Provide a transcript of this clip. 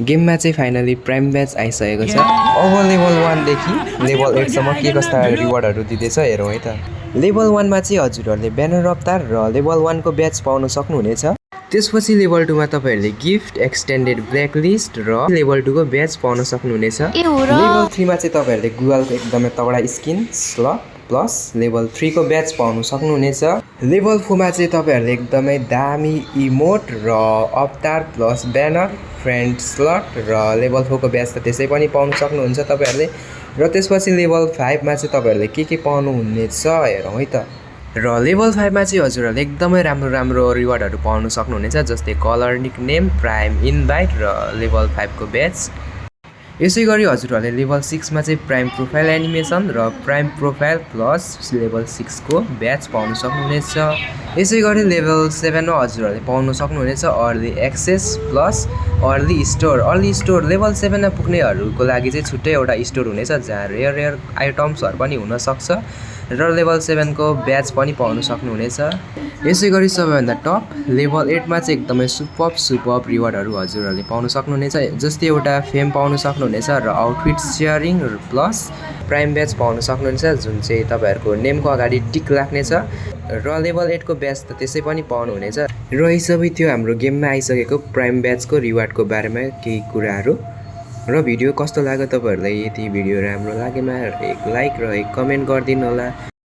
गेममा चाहिँ finally prime batch आइसकेको छ। अब लेभल 1 देखि लेभल 8 सम्म के कस्ता रिवार्डहरू दिँदैछ हेरौँ है त। लेभल 1 मा चाहिँ हजुरहरूले ब्यानर अवतार र लेभल 1 को ब्याच पाउन सक्नुहुनेछ। त्यसपछि लेभल 2 मा तपाईहरुले गिफ्ट एक्सटेन्डेड ब्ल्याक लिस्ट र लेभल 2 को ब्याच पाउन सक्नुहुनेछ। लेभल 3 मा चाहिँ तपाईहरुले गुगलको एकदमै तगडा स्किन स्लट प्लस लेभल 3 को ब्याच पाउन सक्नुहुनेछ। लेभल 4 मा चाहिँ तपाईहरुले एकदमै दामी इमोट र अवतार प्लस ब्यानर फ्रेन्ड स्लट र लेभल 4 को ब्याच त त्यसै पनि पाउन सक्नुहुन्छ तपाईहरुले। र त्यसपछि लेभल 5 मा चाहिँ तपाईहरुले के पाउनुहुनेछ हेरौँ है त। र लेभल 5 मा चाहिँ हजुरहरूले एकदमै राम्रो रिवार्डहरू पाउन सक्नुहुनेछ, जस्तै कलर निकनेम, प्राइम इन्भाइट र लेभल 5 को ब्याच। यसै गरी हजुरहरूले लेभल 6 मा चाहिँ प्राइम प्रोफाइल एनिमेसन र प्राइम प्रोफाइल प्लस लेभल 6 को ब्याच पाउन सक्नुहुनेछ। यसै गरी लेभल 7 मा हजुरहरूले पाउन सक्नुहुनेछ early access plus early store. Level 7 मा पुग्नेहरूको लागि चाहिँ छुट्टै एउटा स्टोर हुनेछ जहाँ रेयर आइटम्सहरू पनि हुन सक्छ र लेभल 7 को ब्याच पनि पाउन सक्नुहुनेछ। यसै गरी सबैभन्दा टप लेभल 8 मा चाहिँ एकदमै सुपर्ब रिवार्डहरू हजुरहरूले पाउन सक्नुहुनेछ, जस्तै एउटा फेम पाउन सक्नुहुनेछ र outfit sharing plus prime batch पाउन सक्नुहुनेछ, जुन चाहिँ तपाईहरुको नेमको अगाडि टिक लाग्नेछ र लेभल 8 को ब्याच त त्यसै पनि पाउनुहुनेछ। र यी सबै थियो हाम्रो गेममा आइसकेको प्राइम ब्याचको रिवार्डको बारेमा केही कुराहरू। र भिडियो कस्तो लाग्यो तपाईहरुलाई? यदि भिडियो राम्रो लागेमा एक लाइक र एक कमेन्ट गरिदिनु होला।